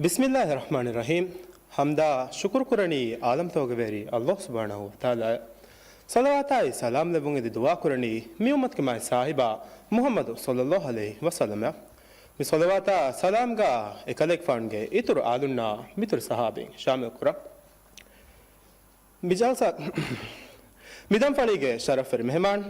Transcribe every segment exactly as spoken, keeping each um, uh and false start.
ބިސްމިއްލާހި ރަޙްމާނި ރަޙީމް. ޙަމްދާ ޝުކުރު ކުރަނީ ޢާލަމްތަކުގެ ވެރި ﷲ ސުބްޙާނަހޫ ވަތަޢާލާއަށް. ޞަލަވާތާއި ސަލާމް ލެއްވުން އެދި ދުޢާ ކުރަނީ މި އުއްމަތުގެ މާތް ސާހިބާ މުޙައްމަދު ޞައްލައްލާހު ޢަލައިހި ވަސައްލަމަށް. މި ޞަލަވާތާ ސަލާމްގާ އެކަލޭގެފާނުގެ އިތުރު އާލުންނާ މިތުރު ޞަޙާބީން ޝާމިލް ކުރަން. މި ޖަލްސާ، މި ދަންފަޅީގެ ޝަރަފްވެރި މެހެމާން،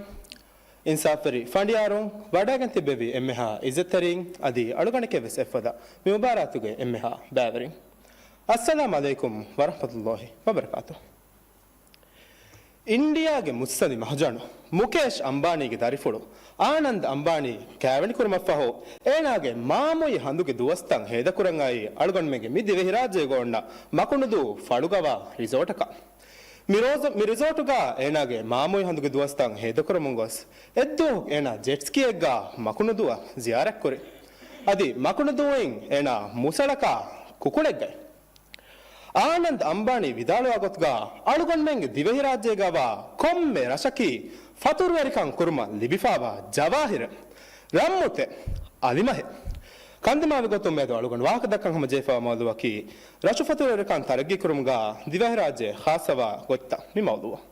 އިންސާފްވެރި ފަނޑިޔާރުން، ވަޑައިގެން ތިއްބެވި އެންމެހާ އިއްޒަތްތެރިން، އަދި އަޅުގަނޑެކޭވެސް އެއްފަދަ މި މުބާރާތުގެ އެންމެހާ ބައިވެރިން، އައްސަލާމް ޢަލައިކުމް ވަރަޙްމަތުﷲ ވަބަރަކާތުހު. އިންޑިޔާގެ މުއްސަނދި މަހުޖަނު މުކޭޝް އަމްބާނީގެ ދަރިފުޅު އާނަންދް އަމްބާނީ ކާވެނިކުރުމަށްފަހު، އޭނާގެ މާމޮޔި ހަނދުގެ ދުވަސްތައް ހޭދަކުރަން އައީ އަޅުގަނޑުމެންގެ މި ދިވެހިރާއްޖޭގަ އޮންނަ މަކުނުދޫ ފަޅުގަވާ ރިސޯޓަކަށް. މި ރޯޒަ-، މި ރިސޯޓުގަ އޭނާގެ މާމޮޔި ހަނދުގެ ދުވަސްތައް ހޭދަކުރަމުން ގޮސް، އެއްދުވަހު އޭނާ ޖެޓް ސްކީއެއްގަ މަކުނުދޫއަށް ޒިޔާރަތްކުރި. އަދި މަކުނުދޫއިން އޭނާ މުސަޅަކާ ކުކުޅެއްގައި. އާނަންދް އަމްބާނީ ވިދާޅުވާ ގޮތުގަ، އަޅުގަނޑުމެންގެ ދިވެހިރާއްޖޭގަވާ ކޮންމެ ރަށަކީ ފަތުރުވެރިކަން ކުރުމަށް ލިބިފާވާ ޖަވާހިރެއް، ރަންމުތެއް، އަލިމަހެއް. ކަންދިމާވި ގޮތުން މިއަދު އަޅުގަނޑު ވާހަކަ ދައްކަން ހަމަޖެހިފައިވާ މައުޟޫއަކީ، ރަށުފަތުރުވެރިކަން ތަރައްގީކުރުމުގަ ދިވެހިރާއްޖެ ޚާއްޞަވާ ގޮތްތައް މި މައުޟޫއަށް.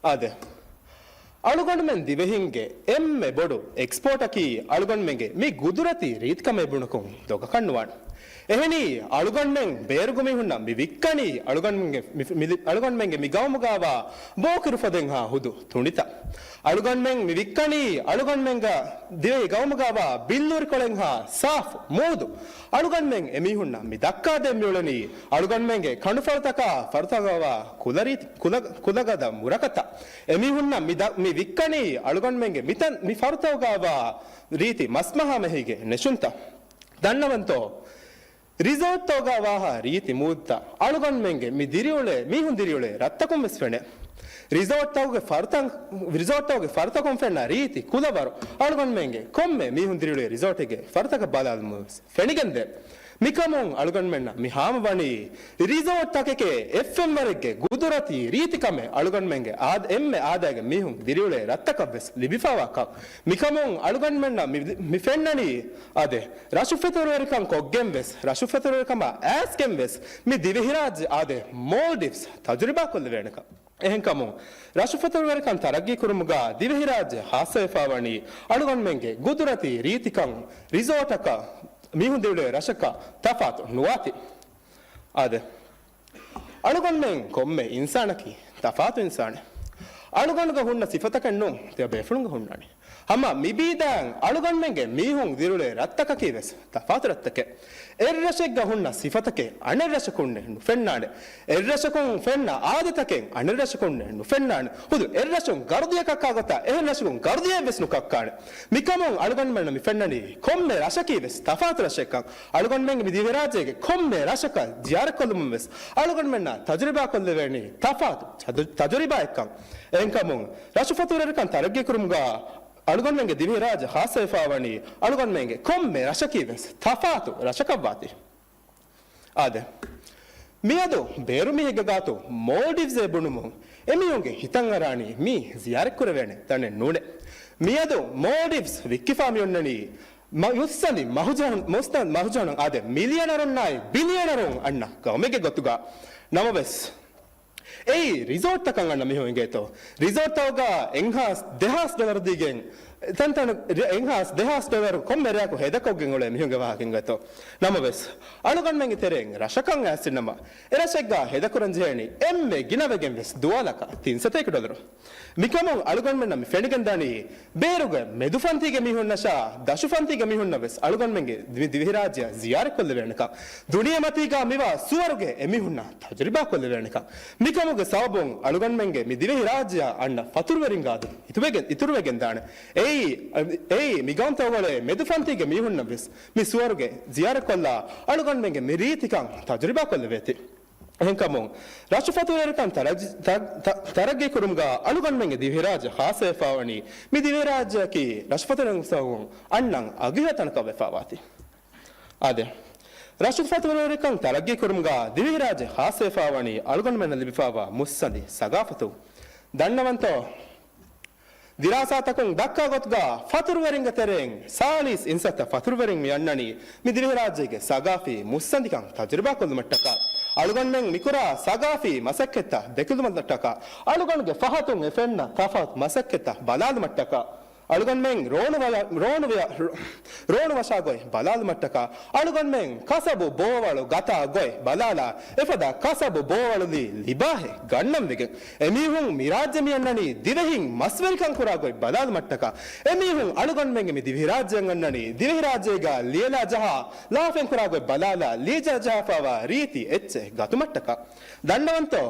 އާދެ، އަޅުގަނޑުމެން ދިވެހިންގެ އެންމެ ބޮޑު އެކްސްޕޯޓަކީ އަޅުގަނޑުމެންގެ މި ގުދުރަތީ ރީތިކަމޭ ބުނަކުން ދޮގަކަށް ނުވާނެ. އެހެނީ، އަޅުގަނޑުމެން ބޭރުގެ މީހުންނަށް މި ވިއްކަނީ އަޅުގަނޑުމެންގެ މި، މި، އަޅުގަނޑުމެންގެ މި ގައުމުގަވާ ބޯކިރު ފޮދެއްހާ ހުދު ތުނޑިތައް. އަޅުގަނޑުމެން މި ވިއްކަނީ އަޅުގަނޑުމެންގެ ދިވެހި ގައުމުގަވާ ބިއްލޫރިކޮޅެއްހާ ސާފު މޫދު. އަޅުގަނޑުމެން އެމީހުންނަށް މި ދައްކާދޭން މިއުޅެނީ އަޅުގަނޑުމެންގެ ކަނޑުފަޅުތަކާ ފަރުތަކަށް ގަވާ ކުލަރީތި، ކުލަ، ކުލަގަދަ މުރަކަތައް. އެމީހުންނަށް މި ދަ، މި ވިއްކަނީ އަޅުގަނޑުމެންގެ މިތަން، މި ފަރުތަކަށް ގަވާ ރީތި މަސްމަހާމެހީގެ ނެށުންތައް. ދަންނަވަންތޯ؟ ރިސޯޓްތަކުގަ ވާހާ ރީތި މޫދުތައް އަޅުގަނޑުމެންގެ މި ދިރިއުޅޭ މީހުން ދިރިއުޅޭ ރަށްތަކުން ވެސް ފެނޭ. ރިސޯޓްތަކުގެ ފަރުތަން، ރިސޯޓްތަކުގެ ފަރުތަކުން ފެންނަ ރީތި ކުލަވަރު އަޅުގަނޑުމެންގެ ކޮންމެ މީހުން ދިރިއުޅޭ ރިސޯޓެއްގެ ފަރުތަކަށް ބަލާލުމުން ވެސް ފެނިގެންދޭ. މިކަމުން އަޅުގަނޑުމެންނަށް މި ހާމަވަނީ ރިސޯޓްތަކެކޭ އެއްފެންވަރެއްގެ ގުދުރަތީ ރީތިކަމެއް އަޅުގަނޑުމެންގެ އާދަ، އެންމެ އާދައިގެ މީހުން ދިރިއުޅޭ ރަށްތަކަށް ވެސް ލިބިފާވާކަން. މިކަމުން އަޅުގަނޑުމެންނަށް މި، މި ފެންނަނީ އާދެ، ރަށުފަތުރުވެރިކަން ކޮށްގެން ވެސް، ރަށުފަތުރުވެރިކަމާ އައިސްގެން ވެސް މި ދިވެހިރާއްޖެ އާދެ، މޯލްޑިވްސް ތަޖުރިބާ ކޮށްލެވޭނެކަން. އެހެންކަމުން، ރަށުފަތުރުވެރިކަން ތަރައްގީ ކުރުމުގަ ދިވެހިރާއްޖެ ޚާއްޞަވެފާ ވަނީ އަޅުގަނޑުމެންގެ ގުދުރަތީ ރީތިކަން ރިސޯޓަކަށް މީހުން ދިރިއުޅޭ ރަށަކަށް ތަފާތު ނުވާތީ. އާދެ، އަޅުގަނޑުމެން ކޮންމެ އިންސާނަކީ ތަފާތު އިންސާނެއް. އަޅުގަނޑުގަ ހުންނަ ސިފަތަކެއް ނޫން ތިޔަ ބޭފުޅުންގަ ހުންނާނީ. ހަމަ މިބީދާން އަޅުގަނޑުމެންގެ މީހުން ދިރިއުޅޭ ރަށްތަކަކީ ވެސް ތަފާތު ރަށްތަކެއް. އެއްރަށެއްގަ ހުންނަ ސިފަތަކެއް އަނެއްރަށަކުންނެއް ނުފެންނާނެ. އެއްރަށަކުން ފެންނަ އާދަތަކެއް އަނެއްރަށަކުންނެއް ނުފެންނާނެ. ހުދު އެއްރަށުން ގަރުދިޔަ ކައްކާ ގޮތަށް އެހެން ރަށަކުން ގަރުދިޔައެއް ވެސް ނުކައްކާނެ. މިކަމުން އަޅުގަނޑުމެންނަށް މި ފެންނަނީ ކޮންމެ ރަށަކީ ވެސް ތަފާތު ރަށެއްކަން. އަޅުގަނޑުމެންގެ މި ދިވެހިރާއްޖޭގެ ކޮންމެ ރަށަކަށް ޒިޔާރަތްކޮށްލުމުން ވެސް އަޅުގަނޑުމެންނަށް ތަޖުރިބާކޮށްލެވޭނީ ތަފާތު ތަޖު، ތަޖުރިބާއެއްކަން. އެހެންކަމުން، ރަށުފަތުރުވެރިކަން ތަރައްގީކުރުމުގަ އަޅުގަނޑުމެންގެ ދިވެހިރާއްޖެ ޚާއްޞަވެފާވަނީ އަޅުގަނޑުމެންގެ ކޮންމެ ރަށަކީ ވެސް ތަފާތު ރަށަކަށްވާތީ. އާދެ، މިއަދު ބޭރުމީހެއްގެ ގާތު މޯލްޑިވްސްއޭ ބުނުމުން އެމީހުންގެ ހިތަށް އަރާނީ މީ ޒިޔާރަތްކުރެވޭނެ ތަނެއް ނޫނޭ. މިއަދު މޯލްޑިވްސް ވިއްކިފާ މިއޮންނަނީ މަ، މުއްސަނދި މަހުޖަނު، މުއްސަނދި މަހުޖަނުން އާދެ، މިލިޔަނަރުންނާއި ބިލިޔަނަރުން އަންނަ ގައުމެއްގެ ގޮތުގަ. ނަމަވެސް، އެއީ ރިސޯޓްތަކަށް އަންނަ މީހުން އިނގޭތޯ؟ ރިސޯޓްތަކުގަ އެއްހާސް ދެހާސް ޑޮލަރު ދީގެން، ތަންތަނު ރި، އެއްހާސް ދެހާސް ޑޮލަރު ކޮންމެ ރެއަކު ހޭދަކޮށްގެން އުޅޭ މީހުންގެ ވާހަކަ އިނގޭތޯ؟ ނަމަވެސް، އަޅުގަނޑުމެންގެ ތެރެއިން ރަށަކަށް އައިސް އިންނަމަ، އެ ރަށެއްގަ ހޭދަކުރަން ޖެހޭނީ އެންމެ ގިނަވެގެން ވެސް ދުވާލަކަށް ތިން ސަތޭކަ ޑޮލަރު. މިކަމުން އަޅުގަނޑުމެންނަށް މި ފެނިގެންދާނީ، ބޭރުގެ މެދުފަންތީގެ މީހުންނަށާ ދަށުފަންތީގެ މީހުންނަށް ވެސް އަޅުގަނޑުމެންގެ މި ދިވެހިރާއްޖެއަށް ޒިޔާރަތްކޮށްލެވޭނެކަން، ދުނިޔެމަތީގަ މިވާ ސުވަރުގެ އެމީހުންނަށް ތަޖުރިބާކޮށްލެވޭނެކަން. މިކަމުގެ ސަބަބުން އަޅުގަނޑުމެންގެ މި ދިވެހިރާއްޖެއަށް އަންނަ ފަތުރުވެރިންގެ އަދަދު އިތުރުވެގެން، އިތުރުވެގެންދާނެ. އެއީ، އެއީ މި ގައުމުތަކުގަ އުޅޭ މެދުފަންތީގެ މީހުންނަށް ވެސް މި ސުވަރުގެ ޒިޔާރަތްކޮށްލާ، އަޅުގަނޑުމެންގެ މި ރީތިކަން ތަޖުރިބާކޮށްލެވޭތީ. އެހެންކަމުން، ރަށުފަތުރުވެރިކަން ތަރައްޖި، ތަ، ތަ، ތަރައްގީކުރުމުގަ އަޅުގަނޑުމެންގެ ދިވެހިރާއްޖެ ޚާއްޞަވެފާވަނީ، މި ދިވެހިރާއްޖެއަކީ ރަށުފަތުރުވެރިކަން ސަބަބުން އަންނަން އަގުހެޔޮ ތަނަކަށް ވެފާވާތީ. އާދެ، ރަށުފަތުރުވެރިކަން ތަރައްގީކުރުމުގަ ދިވެހިރާއްޖެ ޚާއްޞަވެފާވަނީ އަޅުގަނޑުމެންނަށް ލިބިފާވާ މުއްސަނދި ސަގާފަތު. ދަންނަވަންތޯ؟ ދިރާސާތަކުން ދައްކާ ގޮތުގަ ފަތުރުވެރިންގެ ތެރެއިން ސާޅީސް އިންސައްތަ ފަތުރުވެރިން މި އަންނަނީ މި ދިވެހިރާއްޖޭގެ ސަގާފީ މުއްސަނދިކަން ތަޖުރިބާކޮށްލުމަށްޓަކާ. އަޅުގަނޑުމެން މިކުރާ ސަގާފީ މަސައްކަތްތައް ދެކިލުމަށްޓަކާ، އަޅުގަނޑުގެ ފަހަތުން އެ ފެންނަ ތަފާތު މަސައްކަތްތައް ބަލާލުމަށްޓަކާ، އަޅުގަނޑުމެން ރޯނުވަޔަ-، ރޯނުވެޔަ-، ރޯނުވަށާ ގޮތް ބަލާލުމަށްޓަކާ، އަޅުގަނޑުމެން ކަސަބު ބޯވަޅު ގަތާ ގޮތް ބަލާލާ، އެފަދަ ކަސަބު ބޯވަޅުލީ ލިބާހެއް ގަންނަން ވެގެން، އެމީހުން މި ރާއްޖެ މި އަންނަނީ ދިވެހިން މަސްވެރިކަން ކުރާ ގޮތް ބަލާލުމަށްޓަކާ، އެމީހުން އަޅުގަނޑުމެންގެ މި ދިވެހިރާއްޖެއަށް އަންނަނީ ދިވެހިރާއްޖޭގަ ލިޔެލާ ޖަހާ، ލާފައިން ކުރާ ގޮތް ބަލާލާ، ލިޔެލާ ޖަހާފައިވާ ރީތި އެއްޗެއް ގަތުމަށްޓަކާ. ދަންނަވަންތޯ؟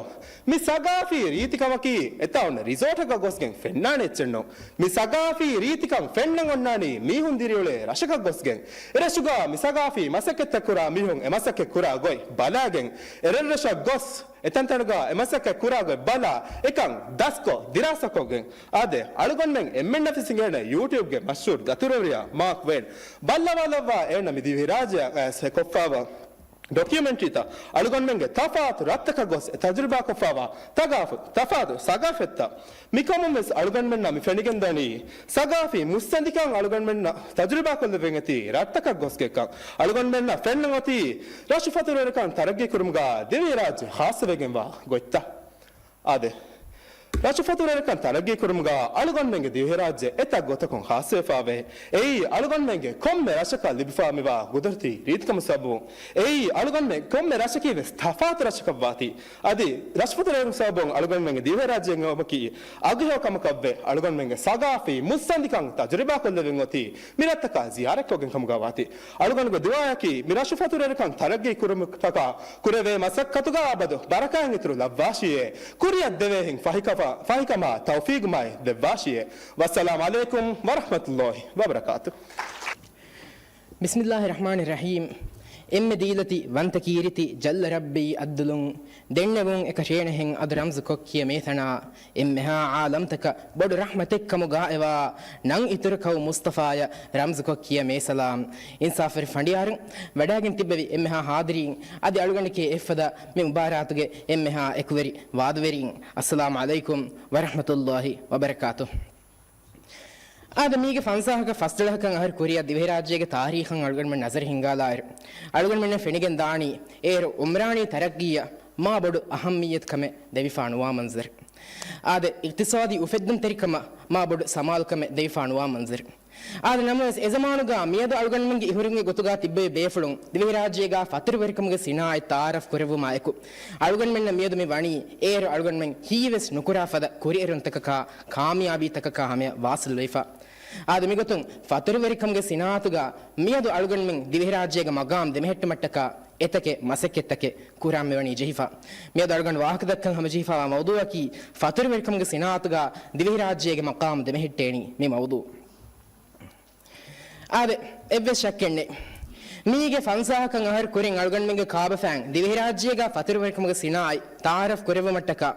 މި ސަގާފީ ރީތިކަމަކީ އެތާ އޮންނަ ރިސޯޓަކަށް ގޮސްގެން ފެންނާނެ އެއްޗެއްނޫން. މި ސަގާފީ ރީތިކަން ފެންނަން އޮންނާނީ މީހުން ދިރިއުޅޭ ރަށަކަށް ގޮސްގެން. އެރަށުގަ މި ސަގާފީ މަސައްކަތްތައް ކުރާ މީހުން އެ މަސައްކަތް ކުރާ ގޮތް ބަލާގެން، އެ ރަށްރަށަށް ގޮސް އެތަންތަނުގަ އެ މަސައްކަތް ކުރާ ގޮތް ބަލާ، އެކަން ދަސްކޮށް ދިރާސާކޮށްގެން. އާދެ، އަޅުގަނޑުމެން އެންމެންނަށް ވެސް އިނގޭނެ ޔޫޓިއުބްގެ މަޝްހޫރު ދަތުރުވެރިޔާ މާކް ވޭން. ބައްލަވާލައްވާ އޭނަ މި ދިވެހިރާއްޖެއަށް އައިސް ކޮށްފައިވާ ޑޮކިއުމެންޓްރީތައް އަޅުގަނޑުމެންގެ ތަފާތު ރަށްތަކަށް ގޮސް ތަޖުރިބާކޮށްފައިވާ ތަގާފު-، ތަފާތު ސަގާފަތްތައް. މިކަމުން ވެސް އަޅުގަނޑުމެންނަށް މި ފެނިގެންދަނީ، ސަގާފީ މުއްސަނދިކަން އަޅުގަނޑުމެންނަށް ތަޖުރިބާކޮށްލެވެން އެތީ ރަށްތަކަށް ގޮސްގެކަން. އަޅުގަނޑުމެންނަށް ފެންނަން އޮތީ، ރަށު ފަތުރުވެރިކަން ތަރައްގީ ކުރުމުގަ ދިވެހިރާއްޖެ ޚާއްޞަވެގެންވާ ގޮތްތައް. އާދެ، ރަށު ފަތުރުވެރިކަން ތަރައްގީ ކުރުމުގަ އަޅުގަނޑުމެންގެ ދިވެހިރާއްޖެ އެތައް ގޮތަކުން ޚާއްޞަވެފަވޭ. އެއީ އަޅުގަނޑުމެންގެ ކޮންމެ ރަށަކަށް ލިބިފާ މިވާ ގުދުރަތީ ރީތިކަމު ސަބަބުން. އެއީ އަޅުގަނޑުމެން ކޮންމެ ރަށަކީ ވެސް ތަފާތު ރަށަކަށްވާތީ. އަދި ރަށު ފަތުރުވެރިކަމު ސަބަބުން އަޅުގަނޑުމެންގެ ދިވެހިރާއްޖެ އެނގުމަކީ އަގުހެޔޮ ކަމަކަށްވެ، އަޅުގަނޑުމެންގެ ސަގާފީ މުއްސަނދިކަން ތަޖުރިބާކޮށްލެވެން އޮތީ މި ރަށްތަކަށް ޒިޔާރަތްކޮށްގެން ކަމުގަ ވާތީ. އަޅުގަނޑުގެ ދުޢާއަކީ މި ރަށު ފަތުރުވެރިކަން ތަރައްގީ ކުރުމަށްޓަކާ ކުރެވޭ މަސައްކަތުގަ އަބަދު ބަރަކާތް އިތުރު ލައްވާށިއޭ. ކުރިއަށް ދެވޭހެން ފަހިކަފަ-، ފަހިކަމާ ތައުފީގު މާތް ދެއްވާށިއޭ. ވައްސަލާމް ޢަލައިކުމް ވަރަޙްމަތުﷲި ވަބަރަކާތު. ބިސްމިﷲިއްރަޙްމާނިއްރަޙީމް. އެންމެ ދީލަތި ވަންތަ ކީރިތި ޖައްލަ ރައްބީ އައްދުލުން، ދެންނެވުން އެކަށޭނެހެން އަދު ރަމްޒުކޮށް ކިޔަ މޭތަނާ، އެންމެހާ ޢާލަމްތަކަށް ބޮޑު ރަޙްމަތެއްކަމުގާ އެވާ ނަން އިތުރު ކައު މުޞްޠަފާޔަށް ރަމްޒުކޮށް ކިޔަ މޭ ސަލާމް. އިންސާފުވެރި ފަނޑިޔާރުން، ވަޑައިގެން ތިއްބެވި އެންމެހާ ޙާޟިރީން، އަދި އަޅުގަނޑެކޭ އެއްފަދަ މި މުބާރާތުގެ އެންމެހާ އެކުވެރި ވާދަވެރީން، އައްސަލާމް ޢަލައިކުމް ވަރަޙްމަތުﷲި ވަބަރަކާތު. އާދެ، މީގެ ފަންސާހަކަށް ފަސްދޮޅަހަކަށް އަހަރު ކުރިއަށް ދިވެހިރާއްޖޭގެ ތާރީޚަށް އަޅުގަނޑުމެން ނަޒަރު ހިންގާލާއިރު، އަޅުގަނޑުމެންނަށް ފެނިގެން ދާނީ އޭރު އުމްރާނީ ތަރައްގީއަށް މާ ބޮޑު އަހައްމިއްޔަތު ކަމެއް ދެވިފާ ނުވާ މަންޒަރު. އާދެ، އިޤްތިޞާދީ އުފެއްދުންތެރިކަމަށް މާ ބޮޑު ސަމާލުކަމެއް ދެވިފާ ނުވާ މަންޒަރު. އާދެ، ނަމަވެސް އެޒަމާނުގަ މިއަދު އަޅުގަނޑުމެންގެ އިހުރުމުގެ ގޮތުގަ ތިއްބެވި ބޭފުޅުން ދިވެހިރާއްޖޭގަ ފަތުރުވެރިކަމުގެ ސިނާއަތް ތަޢާރަފް ކުރެއްވުމާ އެކު، އަޅުގަނޑުމެންނަށް މިއަދު މި ވަނީ އޭރު އަޅުގަނޑުމެން ހީވެސް ނުކުރާ ފަދަ ކުރިއެރުންތަކަކާ، ކާމިޔާބީތަކަކާ ހަމަޔަށް ވާސިލުވެފަ. އާދެ، މިގޮތުން ފަތުރުވެރިކަމުގެ ސިނާއަތުގަ މިއަދު އަޅުގަނޑުމެން ދިވެހިރާއްޖޭގެ މަގާމް ދެމެހެއްޓުމަށްޓަކާ އެތަކެއް މަސައްކަތްތަކެއް ކުރާން މިވަނީ ޖެހިފަ. މިއަދު އަޅުގަނޑު ވާހަކަދައްކަން ހަމަޖެހިފައިވާ މައުޟޫއަކީ ފަތުރުވެރިކަމުގެ ސިނާއަތުގަ ދިވެހިރާއްޖޭގެ މަގާމް ދެމެހެއްޓޭނީ މި މައުޟޫ. އާދެ، އެއްވެސް ޝައްކެއް ނެތް. މީގެ ފަންސާހަކަށް އަހަރު ކުރިން އަޅުގަނޑުމެންގެ ކާބަފައިން ދިވެހިރާއްޖޭގަ ފަތުރުވެރިކަމުގެ ސިނާއަތް ތަޢާރަފް ކުރެއްވުމަށްޓަކާ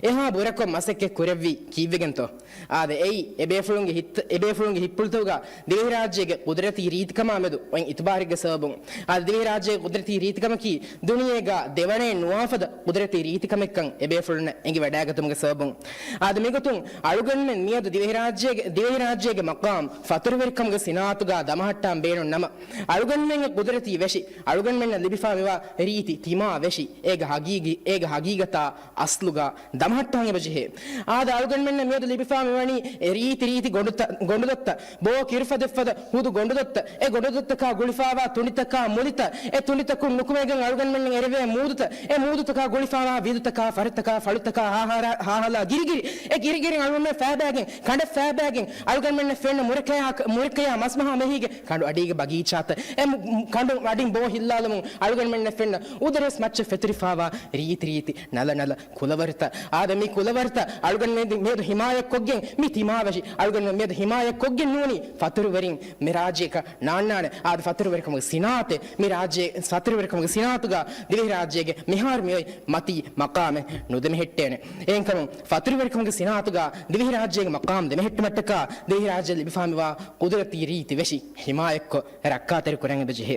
އެހާ ބުރަކޮށް މަސައްކަތް ކުރެއްވީ ކީއްވެގެންތޯ؟ އާދެ، އެއީ އެބޭފުޅުންގެ ހިތް-، އެބޭފުޅުންގެ ހިތްޕުޅުތަކުގަ ދިވެހިރާއްޖޭގެ ޤުދުރަތީ ރީތިކަމާ މެދު އޮތް އިތުބާރެއްގެ ސަބަބުން. އާދެ، ދިވެހިރާއްޖޭގެ ޤުދުރަތީ ރީތިކަމަކީ ދުނިޔޭގަ ދެވަނައެއް ނުވާފަދަ ޤުދުރަތީ ރީތިކަމެއްކަން އެބޭފުޅުންނަށް އެނގިވަޑައިގަތުމުގެ ސަބަބުން. އާދެ، މިގޮތުން އަޅުގަނޑުމެން މިއަދު ދިވެހިރާއްޖޭގެ، ދިވެހިރާއްޖޭގެ މަޤާމް ފަތުރުވެރިކަމުގެ ސިނާއަތުގަ ދަމަހައްޓާން ބޭނުން ނަމަ، އަޅުގަނޑުމެންގެ ޤުދުރަތީ ވެށި، އަޅުގަނޑުމެންނަށް ލިބިފާ މިވާ ރީތި ތިމާ ވެށި، އޭގެ ހަގީގީ، އޭގެ ހަގީގަތާ އަސްލުގަ ދަމަހައްޓާން އެބަޖެހޭ. އާދެ، އަޅުގަނޑުމެންނަށް މިއަދު ލިބިފާ މިވަނީ އެ ރީތި ރީތި ގޮނޑުތައް، ގޮނޑުދޮށްތައް، ބޯ ކިރުފަދައިފަދަ ހުދު ގޮނޑުދޮށްތައް، އެ ގޮނޑުދޮށްތަކާ ގުޅިފާވާ ތުނޑިތަކާ މުލިތައް، އެ ތުނޑިތަކުން ނުކުމެގެން އަޅުގަނޑުމެންނަށް އެރެވޭ މޫދުތައް، އެ މޫދުތަކާ ގުޅިފާވާ ވިދުތަކާ ފަރުތަކާ ފަޅުތަކާ ހާހާރާ، ހާހަލާ ގިރިގިރި، އެ ގިރިގިރިން އަޅުގަނޑުމެން ފައިބައިގެން، ކަނޑަށް ފައިބައިގެން އަޅުގަނޑުމެންނަށް ފެންނަ މުރަކަޔާ، މުރަކަޔާ މަސްމަހާ މެހީގެ ކަނޑު އަޑީގެ ބަގީޗާތައް، އެ މު-، މު-، ކަނޑު އަޑިން ބޯ ހިއްލާލުމުން އަޅުގަނޑުމެންނަށް ފެންނަ އުދަރެސް މައްޗަށް ފެތުރިފާވާ ރީތި ރީތި ނަލަ ނަލަ ކުލަވަރުތައް. އާދެ، މި ކުލަވަރުތައް އަޅުގަނޑުމެން މިއަދު ހިމާޔަތްކޮށްގެން މި ތިމާވެށި، އަޅުގަނޑުމެން މިއަދު ހިމާޔަތްކޮށްގެން ނޫނީ ފަތުރުވެރިން މި ރާއްޖެއަކަށް ނާންނާނެ. އާދެ، ފަތުރުވެރިކަމުގެ ސިނާއަތެއް މި ރާއްޖެ، ފަތުރުވެރިކަމުގެ ސިނާއަތުގަ ދިވެހިރާއްޖޭގެ މިހާރު މިއޮތް މަތީ މަޤާމެއް ނުދެމެހެއްޓޭނެ. އެހެންކަމުން ފަތުރުވެރިކަމުގެ ސިނާއަތުގަ ދިވެހިރާއްޖޭގެ މަޤާމް ދެމެހެއްޓުމަށްޓަކާ ދިވެހިރާއްޖެ ލިބިފާ މިވާ ޤުދުރަތީ ރީތި ވެށި ހިމާޔަތްކޮށް ރައްކާތެރި ކުރަން އެބަޖެހޭ.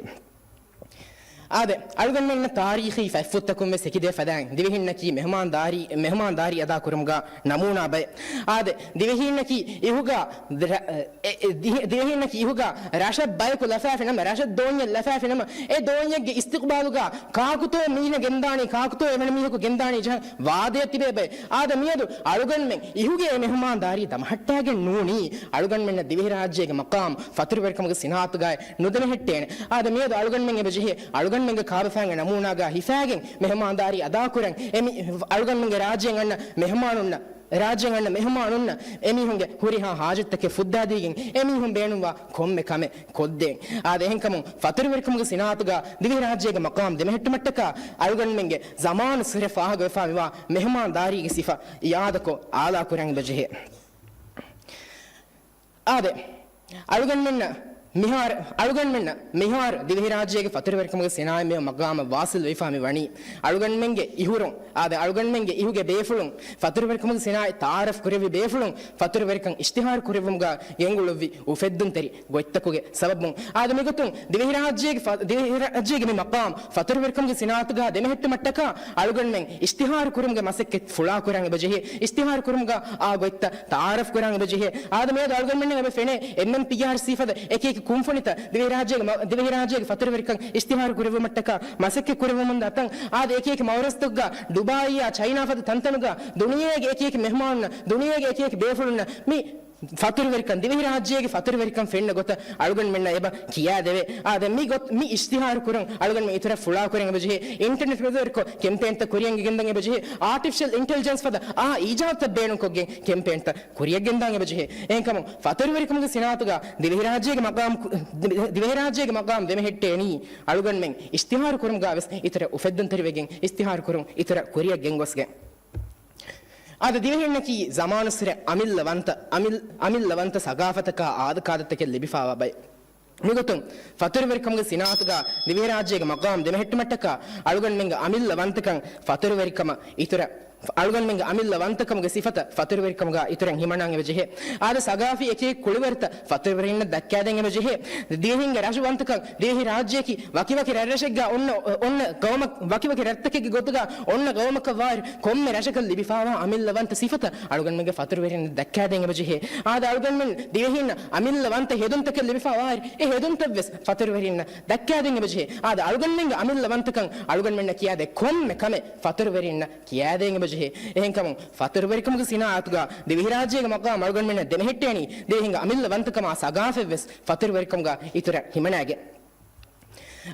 އާދެ، އަޅުގަނޑުމެންނަށް ތާރީޚީ ފަތްފުށްތަކުން ވެސް އެކި ދެ ފަދައިން ދިވެހިންނަކީ މެހުމާންދާރީ، މެހުމާންދާރީ އަދާކުރުމުގަ ނަމޫނާ ބައެއް. އާދެ، ދިވެހީންނަކީ އިހުގަ ދި-، އެ، އެ، ދި-، ދިވެހީންނަކީ އިހުގަ ރަށަށް ބަޔަކު ލަފާފި ނަމަ، ރަށަށް ދޯންޏެއް ލަފާފި ނަމަ، އެ ދޯންޏެއްގެ އިސްތިޤްބާލުގަ ކާކުތޯ މީނަ ގެންދާނީ، ކާކުތޯ އެވަނަ މީހަކު ގެންދާނީ ޖަހަން ވާދަޔަށް ތިބޭ ބައެއް. އާދެ، މިއަދު އަޅުގަނޑުމެން އިހުގެ އެ މެހުމާންދާރީ ދަމަހައްޓާގެން ނޫނީ، އަޅުގަނޑުމެންނަށް ދިވެހިރާއްޖޭގެ މަޤާމް ފަތުރުވެރިކަމުގެ ސިނާއަތުގައި ނުދެމެހެއްޓޭނެ. އާދެ، މިއަދު އަޅުގަނޑުމެން އެބަޖެހޭ، އަޅުގަނޑުމެންގެ ކާބަފައިންގެ ނަމޫނާގަ ހިފާގެން މެހުމާންދާރީ އަދާކުރަން، އެ މި-، އަޅުގަނޑުމެންގެ ރާއްޖޭން އަންނަ މެހުމާނުންނަށް، ރާއްޖޭން އަންނަ މެހުމާނުންނަށް އެމީހުންގެ ހުރިހާ ހާޖަތްތަކެއް ފުއްދާދީގެން، އެމީހުން ބޭނުންވާ ކޮންމެ ކަމެއް ކޮށްދޭން. އާދެ، އެހެންކަމުން ފަތުރުވެރިކަމުގެ ސިނާއަތުގަ ދިވެހިރާއްޖޭގެ މަޤާމް ދެމެހެއްޓުމަށްޓަކާ އަޅުގަނޑުމެންގެ ޒަމާނުއްސުރެ ފާހަގަވެފާ މިވާ މެހުމާންދާރީގެ ސިފަ އިއާދަކޮށް އާލާކުރަން އެބަޖެހޭ. އާދެ، އަޅުގަނޑުމެންނަށް މިހާރު، އަޅުގަނޑުމެންނަށް މިހާރު ދިވެހިރާއްޖޭގެ ފަތުރުވެރިކަމުގެ ސިނާއަތް މިއޮ މަގާމަށް ވާސިލް ވެފާ މި ވަނީ، އަޅުގަނޑުމެންގެ އިހުރުން، އާދެ، އަޅުގަނޑުމެންގެ އިހުގެ ބޭފުޅުން، ފަތުރުވެރިކަމުގެ ސިނާއަތް ތައާރަފް ކުރެއްވި ބޭފުޅުން، ފަތުރުވެރިކަން އިޝްތިހާރު ކުރެއްވުމުގަ ގެންގުޅުއްވި އުފެއްދުންތެރި ގޮތްތަކުގެ ސަބަބުން. އާދެ، މިގޮތުން ދިވެހިރާއްޖޭގެ ފަ-، ދިވެހިރާއްޖޭގެ މި މަޤާމް ފަތުރުވެރިކަމުގެ ސިނާއަތުގަ ދެމެހެއްޓުމަށްޓަކާ އަޅުގަނޑުމެން އިޝްތިހާރު ކުރުމުގެ މަސައްކަތް ފުޅާކުރަން އެބަޖެހޭ. އިޝްތިހާރު ކުރުމުގަ އާ ގޮތްތައް ތައާރަފް ކުރަން އެބަޖެހޭ. އާދެ، މިއަދު އަޅުގަނޑުމެންނަށް އެބަ ފެނޭ އެމްއެމްޕީއާރްސީ ފަދަ އެކި އެކި ކުންފުނިތައް ދިވެހިރާއްޖޭގެ މަ-، ދިވެހިރާއްޖޭގެ ފަތުރުވެރިކަން އިޝްތިހާރު ކުރެއްވުމަށްޓަކާ މަސައްކަތް ކުރެއްވަމުންދާ ތަން. އާދެ، އެކި އެކި މައުރަސްތަކުގަ، ޑުބާއީއާ ޗައިނާ ފަދަ ތަންތަނުގަ ދުނިޔޭގެ އެކި އެކި މެހުމާނުންނަށް، ދުނިޔޭގެ އެކި އެކި ބޭފުޅުންނަށް މި ފަތުރުވެރިކަން، ދިވެހިރާއްޖޭގެ ފަތުރުވެރިކަން ފެންނަ ގޮތަށް އަޅުގަނޑުމެންނަށް އެބަ ކިޔާދެވޭ. އާދެ، މި ގޮތް، މި އިޝްތިހާރު ކުރަން އަޅުގަނޑުމެން އިތުރަށް ފުޅާކުރަން އެބަޖެހޭ. އިންޓަރނެޓް މެދުވެރިކޮށް ކެމްޕޭންތައް ކުރިއަށް ގެންދަން އެބަޖެހޭ. އާޓިފިޝަލް އިންޓެލިޖެންސް ފަދަ އާ އީޖާދުތައް ބޭނުންކޮށްގެން ކެމްޕޭންތައް ކުރިއަށް ގެންދާން އެބަޖެހޭ. އެހެންކަމުން ފަތުރުވެރިކަމުގެ ސިނާއަތުގަ ދިވެހިރާއްޖޭގެ މަގާމް ކު-، ދިވެހިރާއްޖޭގެ މަގާމް ދެމެހެއްޓޭނީ އަޅުގަނޑުމެން އިޝްތިހާރު ކުރުމުގަ ވެސް އިތުރަށް އުފެއްދުންތެރިވެގެން، އިޝްތިހާރު ކުރުން އިތުރަށް ކުރިއަށް ގެންގޮސްގެން. އާދެ، ދިވެހިންނަކީ ޒަމާނުއްސުރެ އަމިއްލަ ވަންތަ، އަމިއް-، އަމިއްލަ ވަންތަ ސަގާފަތަކާ އާދަކާދަތަކެއް ލިބިފާވާ ބައެއް. މިގޮތުން ފަތުރުވެރިކަމުގެ ސިނާއަތުގަ ދިވެހިރާއްޖޭގެ މަގާމް ދެމެހެއްޓުމަށްޓަކާ އަޅުގަނޑުމެންގެ އަމިއްލަ ވަންތަކަން ފަތުރުވެރިކަމަށް އިތުރަށް، އަޅުގަނޑުމެންގެ އަމިއްލަ ވަންތަކަމުގެ ސިފަތައް ފަތުރުވެރިކަމުގަ އިތުރަށް ހިމަނާން އެބަޖެހޭ. އާދެ، ސަގާފީ އެކި އެކި ކުޅިވަރުތައް ފަތުރުވެރިންނަށް ދައްކާދޭން އެބަޖެހޭ. ދިވެހިންގެ ރަށު ވަންތަކަން ދިވެހި ރާއްޖެއަކީ ވަކިވަކި ރަށްރަށެއްގަ އޮންނަ، އޮންނަ ގައުމަށް، ވަކިވަކި ރަށްތަކެއްގެ ގޮތުގަ އޮންނަ ގައުމަކަށް ވާއިރު ކޮންމެ ރަށަކަށް ލިބިފާވާ އަމިއްލަ ވަންތަ ސިފަތައް އަޅުގަނޑުމެންގެ ފަތުރުވެރިންނަށް ދައްކާދޭން އެބަޖެހޭ. އާދެ، އަޅުގަނޑުމެން ދިވެހިންނަށް އަމިއްލަ ވަންތަ ހެދުންތަކެއް ލިބިފާ ވާއިރު އެ ހެދުންތައް ވެސް ފަތުރުވެރިންނަށް ދައްކާދޭން އެބަޖެހޭ. އާދެ، އަޅުގަނޑުމެންގެ އަމިއްލަ ވަންތަކަން އަޅުގަނޑުމެންނަށް ކިޔާދޭ ކޮންމެ ކަމެއް ފަތުރުވެރިންނަށް ކިޔާދޭން އެބަޖެހޭ. އެހެންކަމުން ފަތުރުވެރިކަމުގެ ސިނާއަތުގަ ދިވެހިރާއްޖޭގެ މަގާމް އަޅުގަނޑުމެންނަށް ދެމެހެއްޓޭނީ ދިވެހިންގެ އަމިއްލަ ވަންތަކަމާ ސަގާފަތް ވެސް ފަތުރުވެރިކަމުގަ އިތުރަށް ހިމަނާގެން.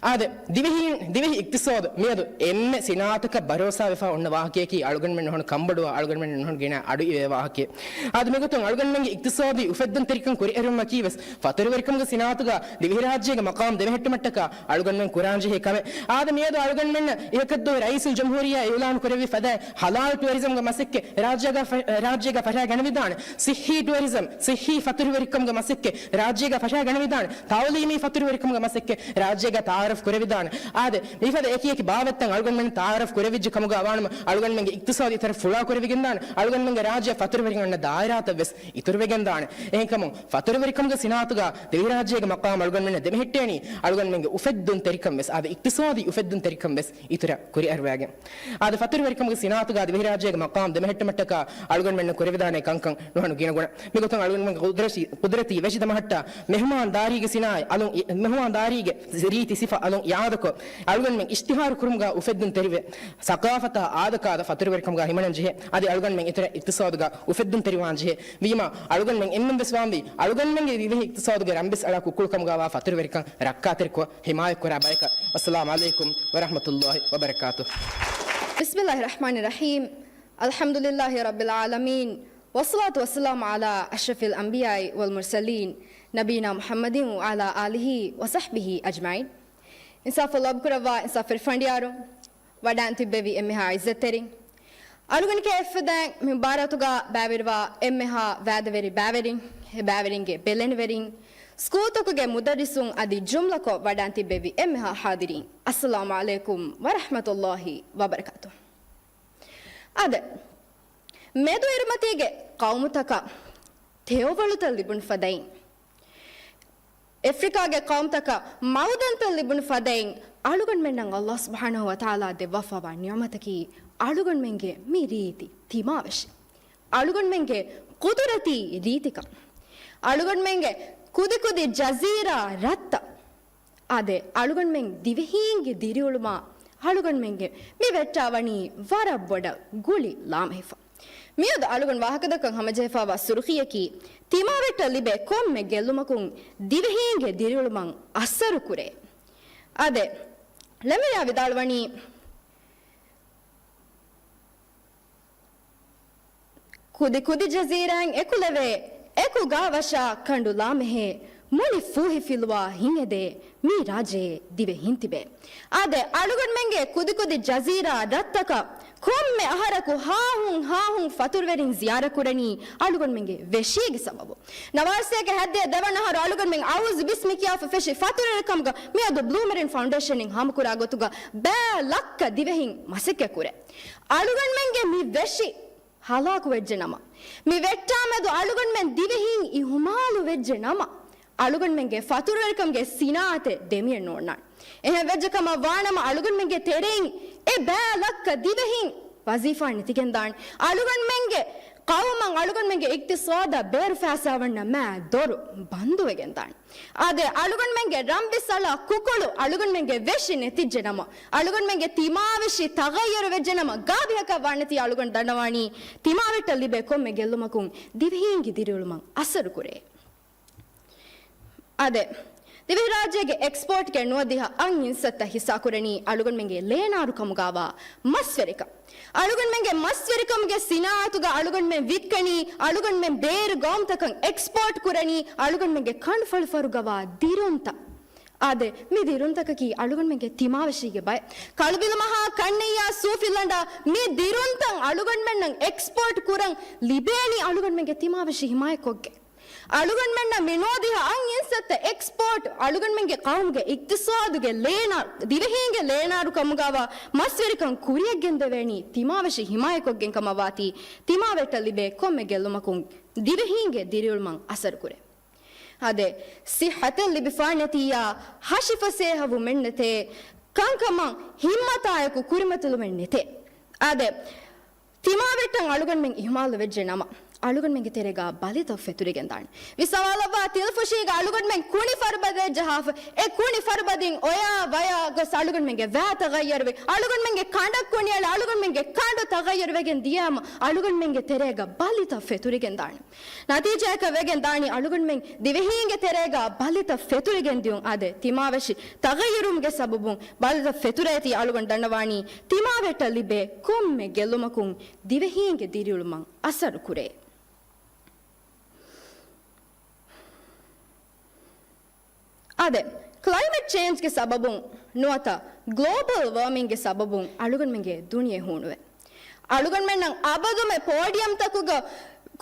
އާދެ، ދިވެހީން، ދިވެހި އިޤްތިޞާދު މިއަދު އެންމެ ސިނާއަތަކަށް ބަރޯސާވެފާ އޮންނަ ވާހަކަޔަކީ އަޅުގަނޑުމެން ނުހަނު ކަންބޮޑުވާ، އަޅުގަނޑުމެން ނުހަނު ގިނަ އަޑުއިވޭ ވާހަކައެއް. އާދެ، މިގޮތުން އަޅުގަނޑުމެންގެ އިޤްތިޞާދީ އުފެއްދުންތެރިކަން ކުރިއެރުމަކީ ވެސް ފަތުރުވެރިކަމުގެ ސިނާއަތުގަ ދިވެހިރާއްޖޭގެ މަޤާމް ދެމެހެއްޓުމަށްޓަކާ އަޅުގަނޑުމެން ކުރާންޖެހޭ ކަމެއް. އާދެ، މިއަދު އަޅުގަނޑުމެންނަށް އިހަކަށްދުވަހު ރައީސުލްޖުމްހޫރިއްޔާ އިޢުލާން ކުރެއްވި ފަދައިން ޙަލާލް ޓުއަރިޒަމްގެ މަސައްކަތް ރާއްޖޭގަ ފަ-، ރާއްޖޭގަ ފަށާގަނެވިދާނެ. ޞިއްޙީ ޓުއަރިޒަމް، ޞިއްޙީ ފަތުރުވެރިކަމުގެ މަސައްކަތް ރާއްޖޭގަ ފަށާގަނެވިދާނެ. ތަޢުލީމީ ފަތުރުވެރިކަމުގެ މަސައްކަތް ރާއްޖޭގަ ތަޢާރަފް ކުރެވިދާނެ. އާދެ، މިފަދަ އެކި އެކި ބާވަތްތައް އަޅުގަނޑުމެން ތަޢާރަފް ކުރެވިއްޖެ ކަމުގަ ވާނަމަ، އަޅުގަނޑުމެންގެ އިޤްތިޞާދު އިތުރަށް ފުޅާ ކުރެވިގެންދާނެ. އަޅުގަނޑުމެންގެ ރާއްޖެ ފަތުރުވެރިން އަންނަ ދާއިރާތައް ވެސް އިތުރުވެގެންދާނެ. އެހެންކަމުން ފަތުރުވެރިކަމުގެ ސިނާއަތުގަ ދިވެހިރާއްޖޭގެ މަޤާމް އަޅުގަނޑުމެންނަށް ދެމެހެއްޓޭނީ، އަޅުގަނޑުމެންގެ އުފެއްދުންތެރިކަން ވެސް، އާދެ، އިޤްތިޞާދީ އުފެއްދުންތެރިކަން ވެސް އިތުރަށް ކުރިއަރުވާގެން. އާދެ، ފަތުރުވެރިކަމުގެ ސިނާއަތުގަ ދިވެހިރާއްޖޭގެ މަޤާމް ދެމެހެއްޓުމަށްޓަކާ އަޅުގަނޑުމެންނަށް ކުރެވިދާނެ ކަންކަން ނުހަނު ގިނަގުނަ. މިގޮތުން އަޅުގަނޑުމެންގެ ޤުދްރަތީ، ޤުދްރަތީ ވެށި ދަމަހައްޓާ މެހުމާންދާރީގެ ސިނާއަތް އަލުން، މެހުމާންދާރީގެ ރީތި ސިފަ އަލުން އިޢާދަކޮށް، އަޅުގަނޑުމެން އިޝްތިހާރު ކުރުމުގަ އުފެއްދުން ތެރިވެ، ސަޤާފަތާ އާދަކާދަ ފަތުރުވެރިކަމުގަ ހިމަނަން ޖެހޭ. އަދި އަޅުގަނޑުމެން އިތުރަށް އިޤްތިޞާދުގަ އުފެއްދުން ތެރިވާން ޖެހޭ. ވީމާ، އަޅުގަނޑުމެން އެންމެން ވެސް ވާންވީ، އަޅުގަނޑުމެންގެ ދިވެހި އިޤްތިޞާދުގެ ރަންބިސް އަޅާ ކުކުޅުކަމުގަ ވާ ފަތުރުވެރިކަން ރައްކާތެރިކޮށް، ހިމާޔަތްކުރާ ބަޔަކަށް. އައްސަލާމު ޢަލައިކުމް ވަރަޙްމަތުﷲި ވަބަރަކާތުހު. بسم الله الرحمن الرحيم. الحمد لله رب العالمين. والصلاة والسلام على أشرف الأنبياء والمرسلين نبينا محمد وعلى آله وصحبه أجمعين. އިންސާފު ލޯބިކުރައްވާ އިންސާފުވެރި ފަނޑިޔާރުން، ވަޑައިން ތިއްބެވި އެންމެހާ ޢިއްޒަތްތެރިން، އަޅުގަނޑު ކެޔޮ އެއްފަދައިން މި މުބާރާތުގަ ބައިވެރިވާ އެންމެހާ ވާދަވެރި ބައިވެރިން، އެ ބައިވެރިންގެ ބެލެނިވެރިން، ސްކޫލްތަކުގެ މުދައްރިސުން އަދި ޖުމްލަކޮށް ވަޑައިން ތިއްބެވި އެންމެހާ ޙާޟިރީން، އައްސަލާމު ޢަލައިކުމް ވަރަޙްމަތުﷲި ވަބަރަކާތުހު. އާދެ، މެދުއިރުމަތީގެ ޤައުމުތަކަށް ތެޔޮވަޅުތައް ލިބުނު ފަދައިން، އެފްރިކާގެ ޤައުމުތަކަށް މައުދަންތައް ލިބުނު ފަދައިން، އަޅުގަނޑުމެންނަށް ﷲ ސުބްޙާނަހޫ ވަތަޢާލާ ދެއްވާފައިވާ ނިޢުމަތަކީ އަޅުގަނޑުމެންގެ މި ރީތި ތިމާވެށި. އަޅުގަނޑުމެންގެ ޤުދުރަތީ ރީތިކަން. އަޅުގަނޑުމެންގެ ކުދިކުދި ޖަޒީރާ ރަށްތައް. އާދެ، އަޅުގަނޑުމެން ދިވެހީންގެ ދިރިއުޅުމާ އަޅުގަނޑުމެންގެ މި ވެއްޓާ ވަނީ ވަރަށް ބޮޑަށް ގުޅި ލާމެހިފަ. މިއަދު އަޅުގަނޑު ވާހަކަދައްކަން ހަމަޖެހިފައިވާ ސުރުޚީއަކީ، ތިމާވެއްޓަށް ލިބޭ ކޮންމެ ގެއްލުމަކުން ދިވެހީންގެ ދިރިއުޅުމަށް އަސަރު ކުރޭ. އާދެ، ޅެންވެރިޔާ ވިދާޅުވަނީ، ކުދި ކުދި ޖަޒީރާއިން އެކުލެވޭ، އެކު ގާވަށާ ކަނޑު ލާމެހޭ، މުޅި ފޫހިފިލުވާ ހިނގެދޭ، މި ރާއްޖެއޭ ދިވެހިން ތިބޭ. އާދެ، އަޅުގަނޑުމެންގެ ކުދި ކުދި ޖަޒީރާ ރަށްތަކަށް ކޮންމެ އަހަރަކު ހާހުން ހާހުން ފަތުރުވެރިން ޒިޔާރަތް ކުރަނީ އަޅުގަނޑުމެންގެ ވެށީގެ ސަބަބުން. ނަވާރަސޭގެ ހައްދިޔަ ދެވަނަ އަހަރު އަޅުގަނޑުމެން އައޫޒު ބިސްމި ކިޔާފަ ފެށި ފަތުރުވެރިކަމުގަ މިއަދު ބްލޫ މެރިން ފައުންޑޭޝަންއިން ހާމަކުރާ ގޮތުގަ ބައި ލައްކަ ދިވެހިން މަސައްކަތް ކުރޭ. އަޅުގަނޑުމެންގެ މި ވެށި ހަލާކުވެއްޖެ ނަމަ، މި ވެއްޓާމެދު އަޅުގަނޑުމެން ދިވެހީން އިހުމާލު ވެއްޖެ ނަމަ، އަޅުގަނޑުމެންގެ ފަތުރުވެރިކަމުގެ ސިނާއަތެއް ދެމިއެއް ނޯންނާނެ. އެހެން ވެއްޖެ ކަމަށް ވާނަމަ، އަޅުގަނޑުމެންގެ ތެރެއިން އެ ބައި ލައްކަ ދިވެހިން ވަޒީފާ ނެތިގެންދާނެ. އަޅުގަނޑުމެންގެ ޤައުމަށް، އަޅުގަނޑުމެންގެ އިޤްތިޞާދަށް ބޭރު ފައިސާ ވަންނަ މާ ދޮރު ބަންދުވެގެންދާނެ. އާދެ، އަޅުގަނޑުމެންގެ ރަނބިސަޅާ ކުކޮޅު އަޅުގަނޑުމެންގެ ވެށި ނެތިއްޖެ ނަމަ، އަޅުގަނޑުމެންގެ ތިމާވެށި ތަޣައްޔަރު ވެއްޖެ ނަމަ، ގާބިހަކަށް ވާނެތީ އަޅުގަނޑު ދަންނަވާނީ، ތިމާވެއްޓަށް ލިބޭ ކޮންމެ ގެއްލުމަކުން ދިވެހީންގެ ދިރިއުޅުމަށް އަސަރު ކުރޭ. އާދެ، ދިވެހިރާއްޖޭގެ އެކްސްޕޯޓްގެ ނުވަދިހަ އަށް އިންސައްތަ ހިއްސާކުރަނީ އަޅުގަނޑުމެންގެ ލޭނާރު ކަމުގަވާ މަސްވެރިކަން. އަޅުގަނޑުމެންގެ މަސްވެރިކަމުގެ ސިނާއަތުގަ އަޅުގަނޑުމެން ވިއްކަނީ، އަޅުގަނޑުމެން ބޭރު ގައުމުތަކަށް އެކްސްޕޯޓް ކުރަނީ، އަޅުގަނޑުމެންގެ ކަނޑުފަޅު ފަރުގަވާ ދިރުންތައް. އާދެ، މި ދިރުންތަކަކީ އަޅުގަނޑުމެންގެ ތިމާވެށީގެ ބައެއް. ކަޅުބިލުމަހާ ކަންނެއްޔާ ސޫފިލަނޑާ މި ދިރުންތައް އަޅުގަނޑުމެންނަށް އެކްސްޕޯޓް ކުރަން ލިބޭނީ އަޅުގަނޑުމެންގެ ތިމާވެށި ހިމާޔަތްކޮށްގެން. އަޅުގަނޑުމެންނަށް މި ނުވަދިހަ އަށް އިންސައްތަ އެކްސްޕޯޓް އަޅުގަނޑުމެންގެ ޤައުމުގެ އިޤްތިޞާދުގެ ލޭނާ، ދިވެހީންގެ ލޭނާރު ކަމުގަވާ މަސްވެރިކަން ކުރިޔަށްގެންދެވޭނީ ތިމާވެށި ހިމާޔަތްކޮށްގެން ކަމަށް ވާތީ، ތިމާވެއްޓަށް ލިބޭ ކޮންމެ ގެއްލުމަކުން ދިވެހީންގެ ދިރިއުޅުމަށް އަސަރު ކުރޭ. އާދެ، ޞިއްޙަތެއް ލިބިފާނެތިއްޔާ، ހަށިފަސޭހަވުމެއްނެތޭ، ކަންކަމަށް ހިންމަތާއެކު ކުރިމަތިލުމެއްނެތޭ. އާދެ، ތިމާވެއްޓަށް އަޅުގަނޑުމެން އިހުމާލު ވެއްޖެ ނަމަ، އަޅުގަނޑުމެންގެ ތެރޭގަ ބަލިތައް ފެތުރިގެންދާނެ. ވިސްނާލައްވާ، ތިލަފުށީގަ އަޅުގަނޑުމެން ކުނި ފަރުބަދައެއް ޖަހާފަ، އެ ކުނި ފަރުބަދިން އޮޔާ ވަޔާ ގޮސް އަޅުގަނޑުމެންގެ ވައި ތަޣައްޔަރުވި، އަޅުގަނޑުމެންގެ ކަނޑަށް ކުނިއަޅާ، އަޅުގަނޑުމެންގެ ކަނޑު ތަޣައްޔަރުވެގެން ދިޔައިމަ، އަޅުގަނޑުމެންގެ ތެރޭގަ ބަލިތައް ފެތުރިގެންދާނެ. ނަތީޖާއަކަށް ވެގެން ދާނީ އަޅުގަނޑުމެން ދިވެހީންގެ ތެރޭގަ ބަލިތައް ފެތުރިގެން ދިޔުން. އާދެ، ތިމާވެށި ތަޣައްޔަރުވުމުގެ ސަބަބުން ބަލިތައް ފެތުރޭތީ އަޅުގަނޑު ދަންނަވާނީ ތިމާވެއްޓަށް ލިބޭ ކޮންމެ ގެއްލުމަކުން ދިވެހީންގެ ދިރިއުޅުމަށް އަސަރު ކުރޭ. އާދެ، ކްލައިމެޓް ޗޭންޖްގެ ސަބަބުން ނުވަތަ ގްލޯބަލް ވާމިންގެ ސަބަބުން އަޅުގަނޑުމެންގެ ދުނިޔެ ހޫނުވޭ. އަޅުގަނޑުމެންނަށް އަބަދުމެ ޕޯޑިއަމްތަކުގަ،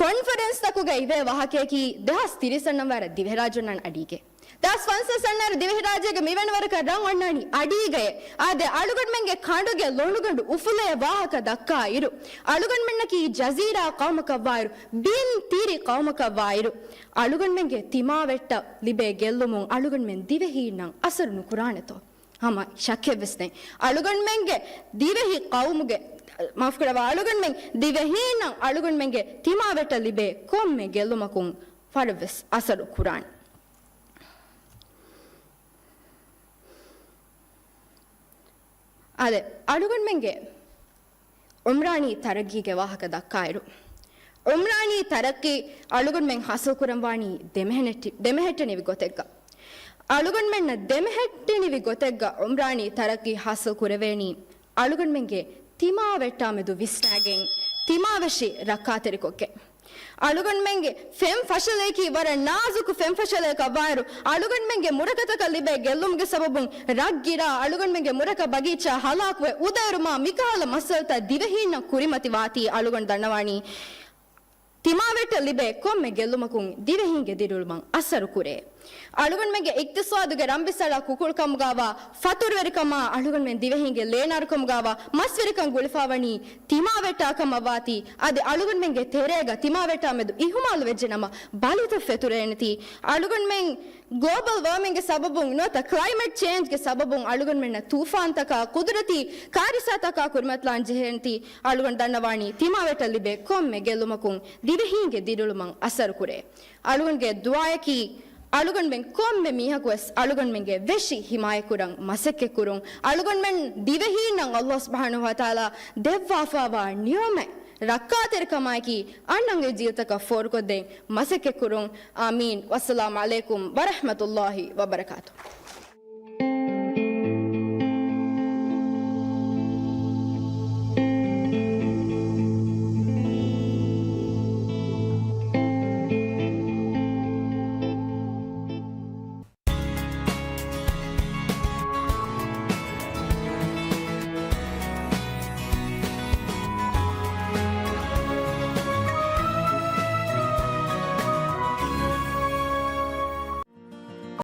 ކޮންފަރެންސްތަކުގަ އިވޭ ވާހަކަޔަކީ ދެހާސް ތިރީސް އަށް ވަރަށް ދިވެހިރާއްޖެ އޮންނާނެ އަޑީގަ. ދެހާސް ފަންސާސް އަށް ވަރަށް ދިވެހިރާއްޖޭގަ މިވެނި ވަރަކަށް ރަށް އޮންނާނީ އަޑީގައޭ. އާދެ، އަޅުގަނޑުމެންގެ ކަނޑުގެ ލޮނުގަނޑު އުފުލޭ ވާހަކަ ދައްކާ އިރު، އަޅުގަނޑުމެންނަކީ ޖަޒީރާ ޤައުމަކަށް ވާއިރު، ބިން ތިރި ޤައުމަކަށް ވާއިރު، އަޅުގަނޑުމެންގެ ތިމާވެއްޓަށް ލިބޭ ގެއްލުމުން އަޅުގަނޑުމެން ދިވެހީންނަށް އަސަރު ނުކުރާނެތޯ؟ ހަމަ ޝައްކެއްވެސް ނެތް. އަޅުގަނޑުމެންގެ ދިވެހި ޤައުމުގެ، މާފުކުރައްވާ، އަޅުގަނޑުމެން ދިވެހީންނަށް އަޅުގަނޑުމެންގެ ތިމާވެއްޓަށް ލިބޭ ކޮންމެ ގެއްލުމަކުން ވަރަށްވެސް އަސަރު ކުރާނެ. އާދެ، އަޅުގަނޑުމެންގެ އުމްރާނީ ތަރައްގީގެ ވާހަކަ ދައްކާއިރު، އުމްރާނީ ތަރައްގީ އަޅުގަނޑުމެން ހާސިލް ކުރަންވާނީ ދެމެހެނެއްޓި-، ދެމެހެއްޓެނިވި ގޮތެއްގަ. އަޅުގަނޑުމެންނަށް ދެމެހެއްޓެނިވި ގޮތެއްގަ އުމްރާނީ ތަރައްގީ ހާސިލް ކުރެވޭނީ އަޅުގަނޑުމެންގެ ތިމާވެއްޓާމެދު ވިސްނާގެން، ތިމާވެށި ރައްކާތެރިކޮށްގެން. އަޅުގަނޑުމެންގެ ފެން ފަށަލައަކީ ވަރަށް ނާޒުކު ފެން ފަށަލައަކަށް ވާއިރު، އަޅުގަނޑުމެންގެ މުރަކަތަކަށް ލިބޭ ގެއްލުމުގެ ސަބަބުން ރަށް ގިރާ، އަޅުގަނޑުމެންގެ މުރަކަ ބަގީޗާ ހަލާކުވެ، އުދައެރުމާ މިކަހަލަ މައްސަލަތައް ދިވެހީންނަށް ކުރިމަތިވާތީ އަޅުގަނޑު ދަންނަވާނީ ތިމާވެއްޓަށް ލިބޭ ކޮންމެ ގެއްލުމަކުން ދިވެހީންގެ ދިރިއުޅުމަށް އަސަރު ކުރޭ. އަޅުގަނޑުމެންގެ އިޤްތިޞާދުގެ ރަންބިސަޅާ ކުކުޅުކަމުގާވާ، ފަތުރުވެރިކަމާ އަޅުގަނޑުމެން ދިވެހީންގެ ލޭނާރުކަމުގާވާ، މަސްވެރިކަން ގުޅިފާވަނީ ތިމާވެއްޓާ ކަމަށްވާތީ، އަދި އަޅުގަނޑުމެންގެ ތެރޭގަ ތިމާވެއްޓާ މެދު އިހުމާލު ވެއްޖެނަމަ، ބަލިތައް ފެތުރޭނެތީ. އަޅުގަނޑުމެން ގްލޯބަލް ވާމިންގގެ ސަބަބުން ނުވަތަ ކްލައިމެޓް ޗޭންޖްގެ ސަބަބުން އަޅުގަނޑުމެންނަށް ތޫފާންތަކާ، ޤުދުރަތީ ކާރިސާތަކާ ކުރިމަތިލާން ޖެހޭނެތީ. އަޅުގަނޑު ދަންނަވާނީ ތިމާވެއްޓަށް ލިބޭ ކޮންމެ ގެއްލުމަކުން ދިވެހީންގެ ދިރިއުޅުމަށް އަސަރުކުރޭ. އަޅުގަނޑުގެ ދުޢާއަކީ، އަޅުގަނޑުމެން ކޮންމެ މީހަކުވެސް އަޅުގަނޑުމެންގެ ވެށި ހިމާޔަތްކުރަން މަސައްކަތްކުރުން، އަޅުގަނޑުމެން ދިވެހީންނަށް ﷲ ސުބްޙާނަހޫ ވަތަޢާލާ ދެއްވާފާވާ ނިޢުމަތް ރައްކާތެރިކަމާއެކީ އަންނަންގެ ޖީލުތަކަށް ފޯރުކޮށްދޭން މަސައްކަތްކުރުން. އާމީން. ވައްސަލާމް ޢަލައިކުމް ވަރަޙްމަތުﷲ ވަބަރަކާތުހު.